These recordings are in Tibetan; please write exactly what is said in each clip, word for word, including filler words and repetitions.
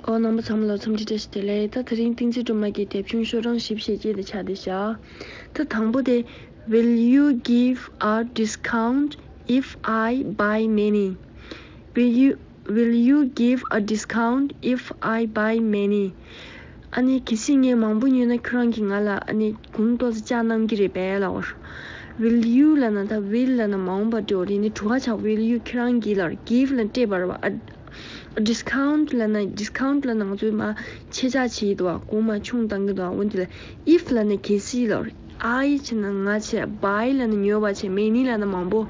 ཨོ། རྣམ་པ་ཚང་མ་ལ་འཚམས་འདྲི་བཀྲ་ཤིས་བདེ་ལེགས། ད་དེ་རིང་བསྟན་འཛིན་སྒྲོལ་མ་གི་དེབ་ཆུང་ཤོག་གྲངས་བཞི་བཅུ་ཞེ་བརྒྱད་དེ་ཆགས་བསྡད་ཤག་ད་དང་པོ་དེ། Will you give a discount if I buy many? Will you, will you give a discount if I buy many? ཨ་ནི་གལ་སྲིད་ངས་མང་པོ་ཉོས་ན་ཁྱོད་རང་གིས་ང་ལ་ཨ་ནི་གོང་ཏོག་ཙམ་ལྕགས་གནང་གི་རེད་པས་ལབ་པ་རེད། Will you ལབ་ན་ད་will ལབ་ན་མ་འོངས་པ་འདྲ་བོ་རེད། ནི་དྲུག་པ་ཆགས། Will you ཁྱོད་རང་གིས་ལབ་པ་རེད། Give ལབ་ན་སྤྲད་པ་རེད་པ། ཨ། Discount ལབ་ན། discount ལབ་ན་ང་ཚོས་མར་ཆད་ཆག་བྱེད་ཀྱི་འདུག་པ། གོང་མར་ཆུང་བཏང་གི་འདུག་པ། འོ་འདི་ལ་if ལབ་ན་གལ་སྲིད་ལབ་པ་རེད། I བྱས་ན་ང་བྱས། buy ལབ་ན་ཉོ་བ་བྱས། many ལབ་ན་མང་པོ།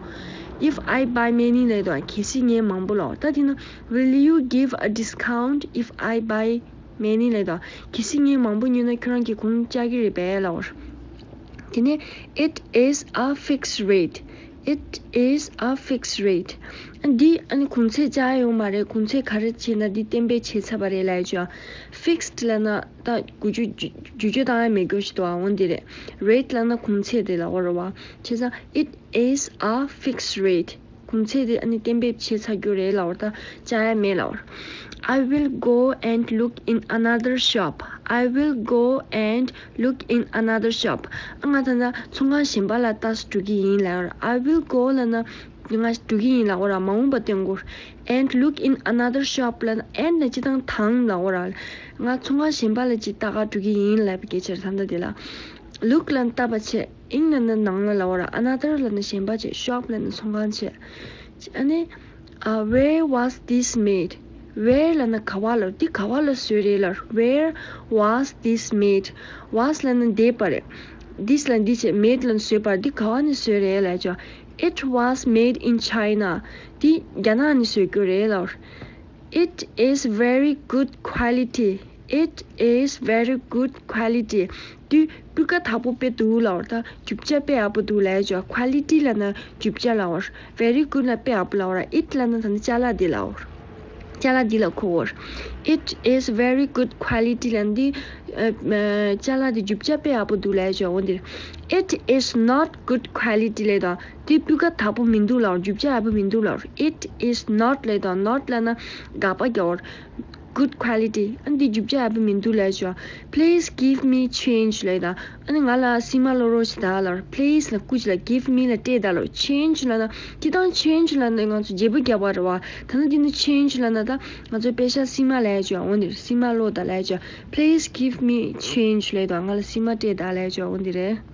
If I buy many ལབ་དུས་གལ་སྲིད་ངས་མང་པོ་ལབ་པ། ད་དེ་ན། Will you give a discount if I buy many ལབ་དུས་གལ་སྲིད་ངས་མང་པོ་ཉོས་ན་ཁྱོད་རང་གིས་གོང་བཅག་གི་རེད་པས་ལབ་པ་རེད། དེ་ནས། It is a fixed rate. It is a fixed rate. འདི་ཨ་ནི་གོང་ཚད་བཅག་ཡོད་མ་རེད། གོང་ཚད་ག་རེ་བྱས་ན་འདི་གཏན་འབེབས་བྱས་ཚར་བ་རེད་ལབ་ཡ་ཅོ། Fixed ལབ་ན་ད་བསྒྱུར་བཅོས་བསྒྱུར་བཅོས་བཏང་ཡ་མེད་རྒྱུ་ཞིག་འདུག་པ། འོ་འདི་རེད། Rate ལབ་ན་གོང་ཚད་དེ་ལབ་པ་རེད་པ། བྱས་ཙང་it is a fixed rate. གོང་ཚད་དེ་ཨ་ནི་གཏན་འབེབས་བྱས་ཚར་རྒྱུ་རེད་ལབ་པ་རེད། ད་བཅག་ཡ་མེད་ལབ་པ་རེད། I will go and look in another shop. I will go and look in another shop. ཨ། ང་ད་ལྟ་ཚོང་ཁང་གཞན་པ་ལ་ལྟ་འགྲོ་གི་ཡིན་ལབ་པ་རེད། I will go ལབ་ན་ང་འགྲོ་གི་ཡིན་ལབ་པ་རེད། མ་འོངས་པ་སྟོན་གོ། And look in another shop ལབ་ན། and ལབ་ན་སྤྱིར་བཏང་དང་ལབ་པ་རེད། ང་ཚོང་ཁང་གཞན་པ་ལ་ཅིག་ལྟ་ག་འགྲོ་གི་ཡིན་ལབ་པའི་སྐད་ཆ་རེད། ད་ལྟ་དེ་ལ། Look ལབ་ན་ལྟ་བ་བྱས། In ལབ་ན་ནང་ལ་ལབ་པ་རེད། Another ལབ་ན་གཞན་པ་བྱས། Shop ལབ་ན་ཚོང་ཁང་བྱས། ཨ་ནི། ཨ། Where was this made? Where ལབ་ན་ག་པར་ལབ། འདི་ག་པར་ལ་བཟོས་རེད་ལབ། Where was this made? Was ལབ་ན་འདས་པ་རེད། This ལབ་ན་འདི་བྱས། Made ལབ་ན་བཟོས་པ་རེད། འདི་ག་པར་ནས་བཟོས་རེད་ལབ་ཅོ། It was made in China. འདི་རྒྱ་ནག་ནས་བཟོས་རྒྱུ་རེད་ལབ། It is very good quality. It is very good quality. འདི་སྤུས་ཀ་དག་པོ་དཔེ་འདུག་ལབ་པ་རེད། ད་རྒྱུ་ཆ་དཔེ་ཡག་པོ་འདུག་ལབ་ཡ་ཅོ། Quality ལབ་ན་རྒྱུ་ཆ་ལབ་པ་རེད། Very good ལབ་ན་དཔེ་ཡག་པོ་ལབ་པ་རེད། It ལབ་ན་ད་ནི་ཅ་ལག་འདི་ལབ་པ་རེད། ཅ་ལག་འདི་ལ་གོ་དགོས་རེད། It is very good quality ལབ་ན་འདི། ཨ། ཅ་ལག་འདི་རྒྱུ་ཆ་དཔེ་ཡག་པོ་འདུག་ལབ་ཡ་ཅོ། འོ་འདི་རེད། It is not good quality ལབ་དུས་འདི་སྤུས་ཀ་དག་པོ་མི་འདུག་ལབ། རྒྱུ་ཆ་ཡག་པོ་མི་འདུག་ལབ། It is not ལབ་དུས་not ལབ་ན་དགག་པ་རྒྱག་པ་རེད། Good quality. ཨ་ནི་འདི་རྒྱུ་ཆ་ཡག་པོ་མི་འདུག་ལབ་ཅོ། Please give me change ལབ་དུས་ཨ་ནི་ང་ལ་སིལ་མ་སློག་རོགས་བྱེད་དང་ལབ། Please ལབ་སྐུ་མཁྱེན་ལབ། Give me ལབ་སྤྲད་དང་ལབ། Change ལབ་ན་སྤྱིར་བཏང་change ལབ་ན་ང་ཚོ་བརྗེ་པོ་རྒྱག་པ་རེད་པ། ད་ནི་འདི་ནི་change ལབ་ན་ད་ང་ཚོ་པེ་ཤག་སིལ་མ་ལབ་ཅོ། འོ་འདི་རེད། སིལ་མ་སློག་དང་ལབ་ཅོ། Please give me change ལབ་དུས་ང་ལ་སིལ་མ་སྤྲད་དང་ལབ་ཅོ། འོ་འདི་རེད།